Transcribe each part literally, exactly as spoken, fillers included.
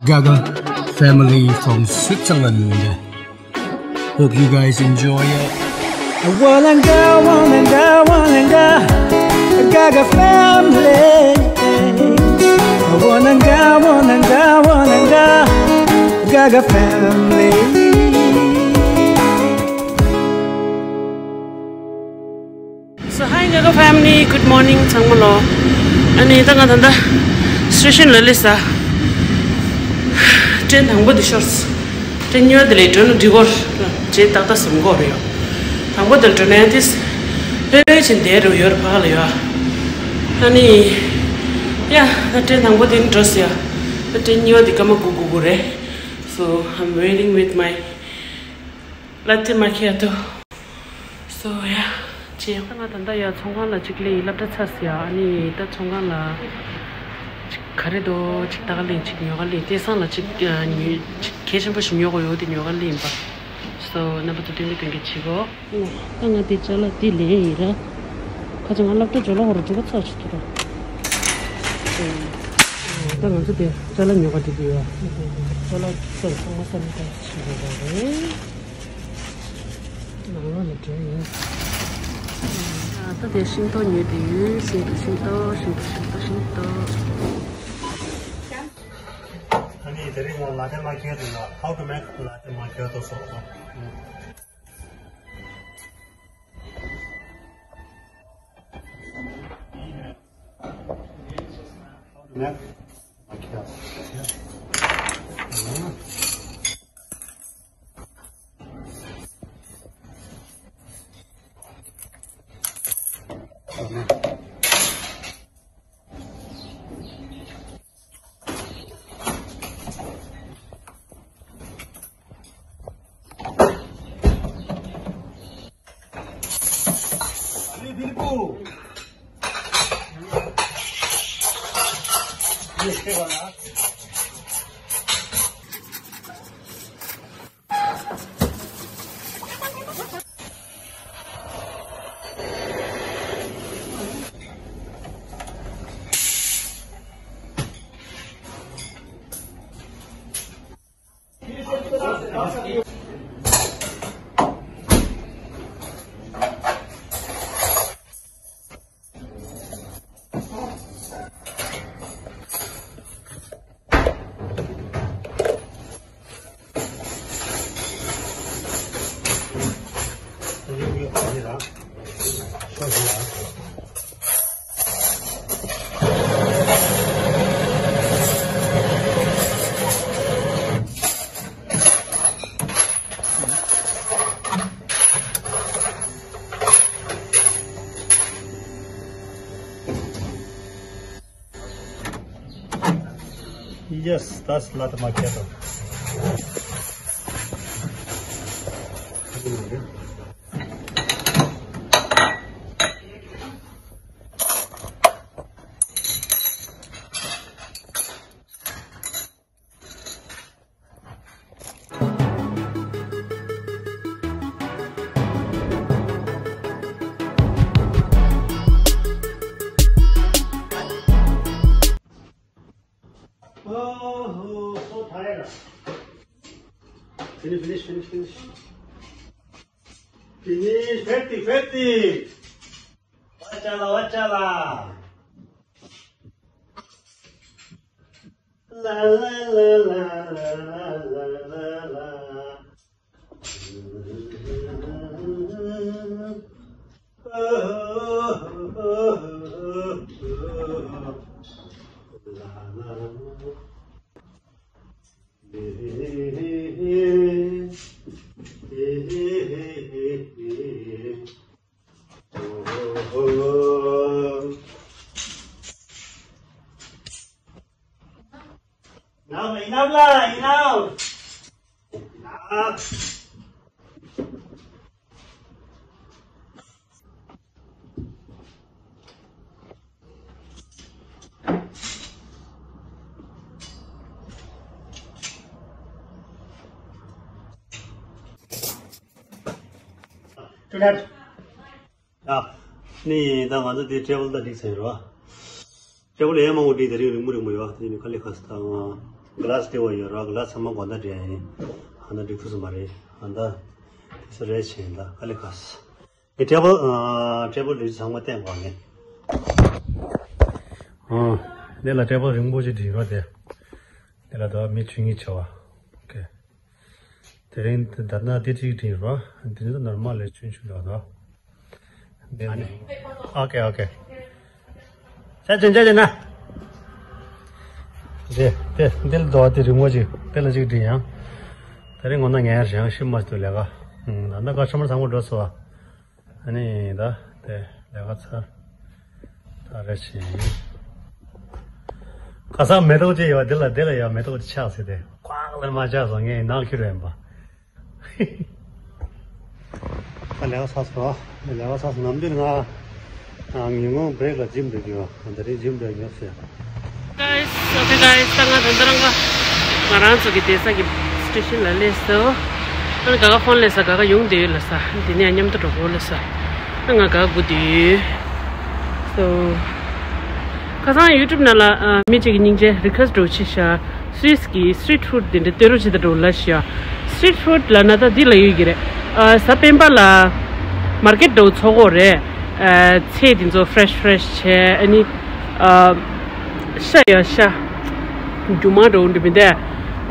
Gaga family from Switzerland. Hope you guys enjoy it. Walanga, walanga, walanga, Gaga family. Walanga, walanga, walanga, Gaga family. So hi Gaga family, good morning ཚང་མ་ལོ། ཨ་ནི་ད་ང་ད་ལྟ་སི་ཊེ་ཤན་ལ་སླེབས་ས། ཊེན་དང་པོ་དེ་ཤོར་སོང་། ཊེན་གཉིས་པ་དེ་ལ་འགྲོ་ན་འགྲིག་གོ། རྗེས་ཏག་ཏག་བཟུང་གོ་རེད་ཡོ། དང་པོ་དེ་ལ་འགྲོ་ན་ཡང་ཏིས་ལྷོད་ལྷོད་ཕྱིན་བསྡད་རུ་ཡོད་རེད་ཕ་ག་ལ་ཡོ། ཨ་ནི་ཡ་ད་ཊེན་དང་པོ་དེ་ནི་འགྲོ་སོང་ཡ། ད་ཊེན་གཉིས་པ་དེ་སྐར་མ་དགུ་དགུ་དགུ་རེད། So I'm waiting with my latte macchiato. So yeah, ཅེས་ང་ད་ལྟ་ཡ་ཚོང་ཁང་ལ་ཅིག་སླེབས་ཡིན། སློབ་གྲྭ་ཚར་སོང་ཡ། ཨ་ནི་ད་ཚོང་ཁང་ལ་ཅིག་ག་རེ་འདུག་ཅིག་ལྟ་ག་སླེབས། ཅིག་ཉོ་ག་སླེབས། དེང་སང་ལ་ཅིག་ཉོ་ཅིག་གལ་ཆེན་པོ་ཞིག་ཉོ་དགོས་ཡོད་དེ་ཉོ་ག་སླེབས་ཡིན་པ། So རྣམ་པ་ཚོ་སྟོན་གི་སྟོན་གི་བྱེད་གོ། ད་ང་དེ་ཅ་ལག་དེ་ལེན་ཡིན་ར། ཁ་ཅིག་ང་སློབ་གྲྭ་འཇོག་ལ་ཧོ་རུ་འགྲོ་ག་ཚར་ཅིག་ཐུག་ར། ད་ང་ཚོ་དེ་ཅ་ལག་ཉོ་ག་འགྲོ་གི་ཡོད། ཅ་ལག་ཚང་མ་ས་མི་ད་ཞིག་རེད་རེད། ནང་ལོགས་ལ་འགྲོ་ཡིན། ད་དེ་ཤིང་ཏོག་ཉོས་དེ་ཡོད། ཤིང་ཏོག་ཤིང་ཏོག་ཤིང་ཏོག་ཤིང་ཏོག་ཤིང་ཏོག་ཨ་ནི་དེ་རིང་ང་ལ་ཏེ་མ་ཁྱེར་དུ་ན། How to make latte macchiato སོགས། How to make macchiato. Yes, that's latte macchiato. Oh, so tired. Finish, finish, finish, finish. Finish, fatty, fatty. Wachala, wachala. La, la, la. Enough, enough, enough. ཡ། ནི་ད་ང་ཚོ་དེ་ཊེ་བལ་ད་སྒྲིག་ཚར་ཡོད་རེད་བ། ཊེ་བལ་ཡང་མང་པོ་སྒྲིག་དེ་རིང་རིང་མོ་རིང་མོ་ཡོད་བ། དེ་ནི་ཁ་ལས་ཁ་སི་ད་ང་ ག་ལ་སི་དེ་བ་ཡོད་ར། ག་ལ་སི་ཚང་མ་དགོང་དག་འདྲ་ཡིན། ཨ་ནི་འགྲིག་ཐུབ་ས་མ་རེད། ཨ་ད་དེ་ས་རེད་བྱས་ཡིན་ད། ཨ་ལེ་ཁ་ས། ངས་ཊེ་བལ་ཨ་ཊེ་བལ་རིགས་ཚང་མ་བསྟན་དགོས་ངས། ཨ་འདི་ལ་ཊེ་བལ་རིང་པོ་ཅིག་བྲིས་རོགས་དེ། འདི་ལ་ད་མི་ཆུང་ངེས་བྱ་བ། ཨོ་ཁེ། དེ་རིང་ད་ན་དེ་གཅིག་བྲིས་རོགས། འདི་ཚོ་ནོར་མལ་ལས་ཆུང་ཆུང་འདྲ་བ་དོ། འདི་ནི། ཨོ་ཁེ་ཨོ་ཁེ། ཅ་ཅན་ཅ་ཅན་ན། དེ་དེ་འདི་ལ་དོ་དེ་རིང་པོ་ཅིག་དེ་ལ་གཅིག་བྲིས་ཡང་། དེ་རིང་ངོ་ན་ངས་རང་ཤི་མ་ཐུབ་ལས་ཀ། ད་ན་ཀ་ཤ་མར་ཚང་པོ་འགྲོ་སོ། ཨ་ནི་ད་དེ་ལས་ཀ་ཚར། ད་རེ་ཞིག་ཁ་སང་མེ་ཏོག་ཅིག་ཡོད། དེ་ལ་དེ་ལ་ཡ་མེ་ཏོག་ཅིག་ཆགས་ཟེར་ཏེ་ཁོག་ལ་མ་ཆགས་སོང་། ངས་ནག་ཁྱེར་ཡིན་པ། ད་ལས་ཀ་ཚར་སོང་། ལས་ཀ་ཚར་སོང་། ནམ་རྒྱུན་ང་ཉིན་གུང་བྷི་རེག་ལ་ཇིམ་འགྲོ་གི་ཡོད། ད་རེས་ཇིམ་འགྲོ་ཉོབ་ཟེར། Guys, okay guys, ད་ང་ད་ལྟ་རང་ག་ང་རང་ཚོ་གི་བསྡད་ས་གི་སི་ཊེ་ཤན་ལ་སླེབས་སོང་། ཨ་ནི་ག་ག་ཕོན་སླེབས་ས། ག་ག་ཡོང་བསྡད་ཡོད་ལབ་ས། འདི་ནས་མཉམ་དུ་འགྲོ་དགོས་ལབ་ས། ཨ་ང་ག་ག་སྒུག་བསྡད་ཡོད། So ཁ་སང་ཡུ་ཊུབ་ནང་ལ་ཨ་མི་གཅིག་གིས་སྙིང་རྗེ་རི་ཁུ་ཨེ་སི་ཊི་འདྲ་བོ་བྱས་ཤག་སུད་སི་གི་སི་ཊི་རིཊ་ཕུཌ་དེ་འདྲ་སྟེར་རོགས་བྱེད་དང་འགྲོ་ལབ་ཤག་སི་ཊི་རིཊ་ཕུཌ་ལབ་ན་ད་འདི་ལབ་ཡོད་ཀྱི་རེད། ཨ་གཟའ་སྤེན་པ་ལ་མར་ཀེཊ་འདྲ་བོ་ཚོགས་ཀྱི་ཡོད་རེད། ཨ་ཚལ་དེ་ཚོ་ཕི་རེ་ཤི་ཕི་རེ་ཤི་བྱས། ཨ་ནི་ཨ་ཤ་ཡ་ཤ་རྒྱུ་མ་འདྲ་བོ་འདྲ་མི་འདུག་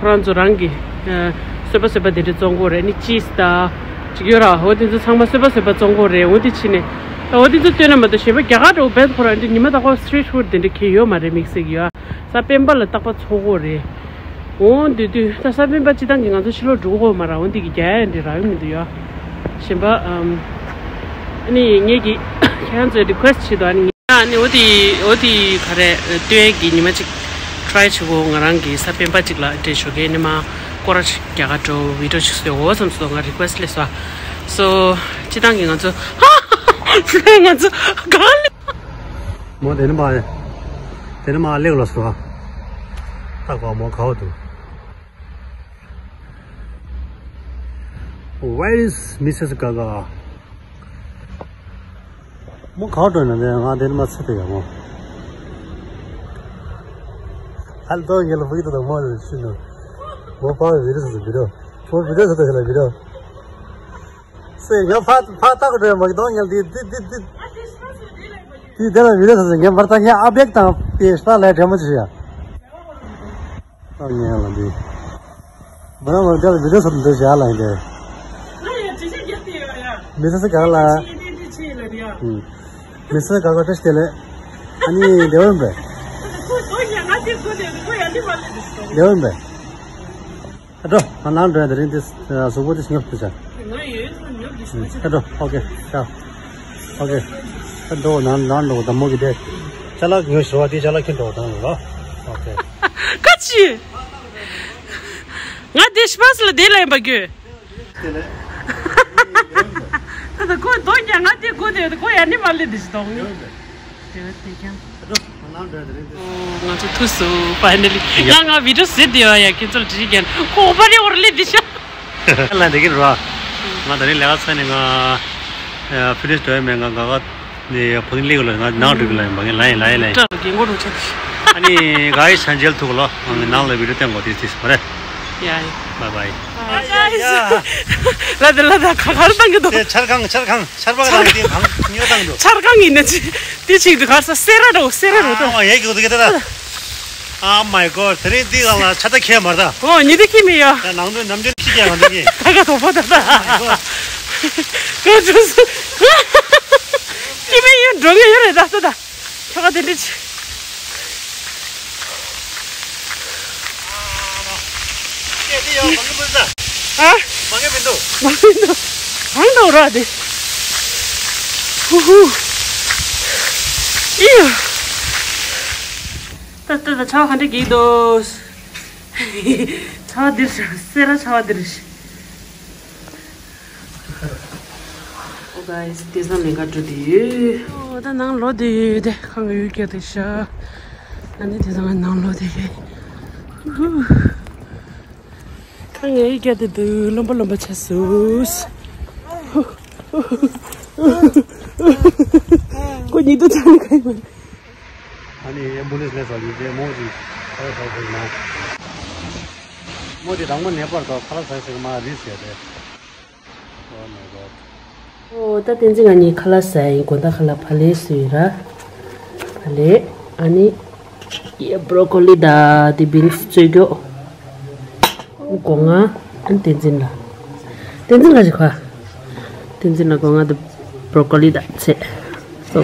ཁོ་རང་ཚོ་རང་གི་ཨ་གསོལ་པ་གསོལ་པ་དེ་འདྲ་བཙོང་གི་ཡོད་རེད། ཨ་ནི་ཅིས་དང་ཅིག་ཡོད་ར། འོ་དེ་ཚོ་ཚང་མ་གསོལ་པ་གསོལ་པ་བཙོང་གི་ཡོད་རེད། འོ་དེ་ཕྱིན་ནས་ད་འོ་དེ་ཚོ་སྟོན་ན་མ་གཏོགས་གཞན་པ་རྒྱ་གར་འདྲ་བོ་བས་ཁོ་རང་འདྲ་ཉི་མ་རྟག་པར་སི་ཊི་རིཊ་ཕུཌ་དེ་འདྲ་གི་ཡོད་མ་རེད། དམིགས་བསལ་གྱི་ཡོད། གཟའ་སྤེན་པ་ལ་རྟག་པར་ཚོགས་ཀྱི་ཡོད་རེད། འོ་འདི་དུས་ད་གཟའ་སྤེན་པ་སྤྱིར་བཏང་གི་ང་ཚོ་ཕྱི་ལོགས་འགྲོ་གི་ཡོད་མ་རེད། འོ་འདི་གི་རྒྱ་ཡན་འདི་རག་གི་མི་འདུག་ཡ། གཞན་པ་ཨམ། ཨ་ནི་ངེད་ཀྱིས་ཁྱེད་རང་ཚོའི་རི་ཁུ་ཨེ་སི་ཊི་བྱེད་དོ། ཨ་ནི་ཨ་ནི་འོ་དེ་འོ་དེ་ག་རེ་སྟོན་གྱི་ཉི་མ་གཅིག་ཊི་རའི་བྱེད་གོ། ང་རང་གི་གཟའ་སྤེན་པ་གཅིག་ལ་ཊི་རའི་ཞོགས་ཀས་ནི་མ་སྐོར་ར་རྒྱག་ག་འགྲོ་བི་ཌི་ཡོ་གཅིག་བཟོས་གོ་བསམ་སོང་། ང་རི་ཁུ་ཨེ་སི་ཊི་སླེབས་སོང་། སོ་སྤྱིར་བཏང་གི་ང་ཚོ་ང་ཚོ་ག་ལེ། མོ་དེ་ནི་མ་དེ་ནི་མ་ལེགས་ལ་སོ། ད་གོ་མོ་ག་བ་འདུག Where is Missus Gaga? མོ་ག་བ་འགྲོ་ན་དེ་ང་དེ་ནི་མ་ཚེ་དེ་ཡ་མོ། ཧལ་དོ་ངེ་ལ་བི་ཌི་ཡོ་དང་མོ་ལ་ཤི་ནོ། མོ་ཕ་བི་ཌི་ཡོ་བི་ཌི་ཡོ་མོ་བི་ཌི་ཡོ་ཟེར་དེ་ལ་བི་ཌི་ཡོ། སེ་ང་ཕ་ཕ་ཏག་འགྲོ་ཡ་མ་གི་དོ་ངེ་ལ་དེ་དེ་དེ་དེ་དེ་དེ་ལ་བི་ཌི་ཡོ་ཟེར་ངེ་མར་ད་ངེ་ཨ་བེག་དང་དེ་ཤ་ལ་དྲན་མོ་ཅི་ཡ། ཨ་ངས་ལ་འདི། མ་རང་མ་རང་བི་ཌི་ཡོ་ཚོ་འདི་བྱ་ལ་ཡིན་ཏེ། མི་ས་ས་ག་ལ། མི་ས་ས་ག་ག་བཀྲ་ཤིས་བདེ་ལེགས། ཨ་ནི་བདེ་བོ་ཡིན་པས། བདེ་བོ་ཡིན་པས། ཨ་འགྲོ། ང་ནང་འགྲོ་ཡ་དེ་རིང་འདི་གཟུགས་པོ་འདི་ཉོབ་ཏུ་བྱ། ཨ་འགྲོ། ཨོ་ཁེ། ཆ། ཨོ་ཁེ། ཨ་འགྲོ་ནང་ནང་འགྲོ་དམ་མོ་གི་དེ། ཅ་ལག་ཉོ་ཞོ་བ་དེ་ཅ་ལག་ཁྱོད་འགྲོ་དང་ལ། ཨོ་ཁེ། ཀ་ཅི། ང་དེ་ཤི་པ་སི་ལ་དེ་ལ་ཡིན་པ་རྒྱུ། དེ་ལས། ད་ད་ཁོ་དོ་ཀྱང་ང་དེ་དགོས་དེ་ཁོ་ཡ་ནི་མ་ལེ་དེ་ཤི་དོང་། དེ་བས་དེ་ཀྱང་། ཨོ་ང་ཚོ་ཐུག་སོང་ཕའི་ནལ་ལི། ཡ། ང་ང་བི་ཌི་ཡོ་ཟེར་དེ་བ་ཡ་ཁྱེད་ཚོར་འདྲི་ཤི་ཀྱང་ཁོ་པ་རེ་འོར་ལེ་དེ་ཤི། ལ་འདི་གི་རོ། ང་ད་ནི་ལས་ཀ་ཚར་ནས་ང་ཕི་ནིཤ་འགྲོ་ཡ་མེད། ང་ག་ག་ནས་བོ་ནི་ལེགས་ལ་ང་ནང་འགྲོ་གི་ལ་ཡིན་པ་ངས་ལ་ཡིན་ལ་ཡིན་ལ་ཡིན། ཏྲ་རྒན་གོ་རུ་ཆེ། ཨ་ནི་ག་ཡི་ཤན་ཇེལ་ཐུག་ལོ། ང་ནང་ལ་བི་ཌི་ཡོ་བསྟན་གོ་དེ་དེ་མ་རེད། ཡ་ཡ། Bye bye. Bye guys. ལ་དེ་ལ་དེ་ག་གར་བཏང་གི་འདུག་དེ་ཆར་ཁང་ཆར་ཁང་ཆར་པ་ག་རང་དེ་གང་ཉོ་བཏང་འདུག་ཆར་ཁང་ཡིན་ན་ཅི་དེ་ཅིག་འདུག་གར་ས་སེ་ར་འགྲོ་སེ་ར་འགྲོ་ཨ་ཡ་གི་འདུག་གི་ད་ད། Oh my god. དེ་རིང་འདི་གང་ལ་ཆ་ད་ཁྱེད་མ་ད། ཨོ་ཉི་ད་ཁྱི་མི་ཡོད། ད་ནང་དོན་ནམ་རྒྱུན་ཁྱི་ཁྱེད་མ་འདི་གི། ད་ག་དོ་པོ་ད་ད། ཨོ་མའི་གོ་ཌ། ཁྱི་མི་ཡོད་འགྲོ་ངེས་ཡོད་རེད་ད་ད་ད། ཁྱོ་ག་དེ་འདྲི་ཆི། ཨ། མ་གི་མི་འདུག་མ་གི་མི་འདུག་གང་འདུག་ར་དེ། ཧུ་ཧུ། ཨི་ཡ། ད་ད་ད་ཆ་བ་ག་འདྲ་གི་འདུག་ཆ་བ་འདིར་ཤ་སེ་ར་ཆ་བ་འདིར་ཤ། ཨོ་གཱས་དེང་སང་ལས་ཀ་འགྲོ་དུས་ཡོད། ཨོ་ད་ནང་ལོག་དུས་ཡོད་དེ་ཁང་གི་ཡུལ་སྐྱོ་དེ་ཤ། ཨ་ནི་དེང་སང་ནང་ལོག་དུས་ཡོད། ཁང་གི་ཡུལ་སྐྱོ་དེ་འདུག་རློན་པ་རློན་པ་ཆ་སུས། ཁོ་ཉིད་དུ་ཚང་ག་ཡོད། ཨ་ནི་ཨེམ་བུ་ལེན་སི་སླེབས་ཚར་ཡོད་དེ་མོ་ཅིག་ཨ་ཧོ་ཧོ་ན། མོ་དེ་དང་པོ་ནས་བར་དུ་ཁ་ལག་ཟ་ཟེར་མ་རེད་ཟེར་རེད། Oh my god. ཨོ་ད་བསྟན་འཛིན་ང་གཉིས་ཁ་ལག་ཟ་ཡིན། དགོང་དག་ཁ་ལག་ཕ་ལེ་བཟོས་ཡིན་ར། ཕ་ལེ། ཨ་ནི། ཡ་བྷ་རོ་ཀོ་ལི་དང་དེ་བིན་སི་བཙོས་རྒྱུ། སྒོ་ང་། ཨ་ནི་བསྟན་འཛིན་ལ། བསྟན་འཛིན་ལ་ཞིག་ཁ། བསྟན་འཛིན་ལ་སྒོ་ང་དང་བྷ་རོ་ཀོ་ལི་དང་ཚེ། སོ།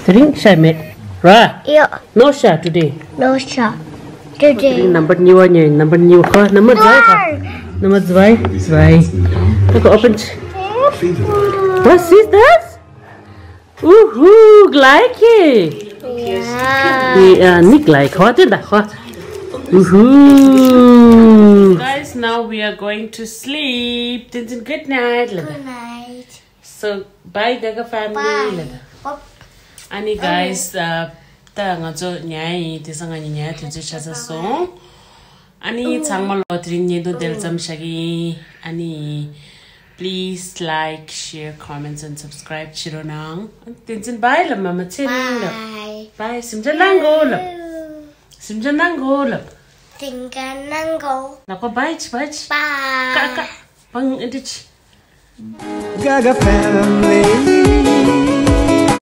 དེ་རིང་ཤ་མེད་ར། ཡོ། No sha today. No sha. Today. དེ་རིང་ནམ་བར་གཉིས་པ་ཉོས་ཡིན། ནམ་བར་གཉིས་པ་ཁ། ནམ་བར་zwei ཁ། ནམ་བར zwei. Zwei. Look, open. What is that? Woohoo! Gleich. Yeah. Yeah, nicht gleich. Heute da. Woohoo! Guys, now we are going to sleep. Tenzin, good night. Good night. So, bye, Gaga family. Bye. ཨ་ནི་guys, ད་ང་ཚོ་ཉལ་ཡིན། དེང་སང་ང་གཉིས་ཉལ་དུས་ཚོད་ཆགས་ཚར་སོང་། ཨ་ནི་ཚང་མ་ལོ་དེ་རིང་བརྙན་ཐུང་དེར་ཙམ་བཞག་གི་ཡིན། ཨ་ནི་please like, share, comments and subscribe བྱེད་རོགས་གནང་། བསྟན་འཛིན་bye ལབ། མ་མ་ཚེ་རིང་ལབ། Bye. Bye. སེམས་ཅན་ནང་གོ་ལབ། སེམས་ཅན་ནང་གོ་ལབ། སེམས་ཅན་ནང་གོ། ལག་པ་bye བྱེད། bye བྱེད། Bye. ཀ་ཀ་བང་ཨེ་འདྲ་བྱེད། Gaga family.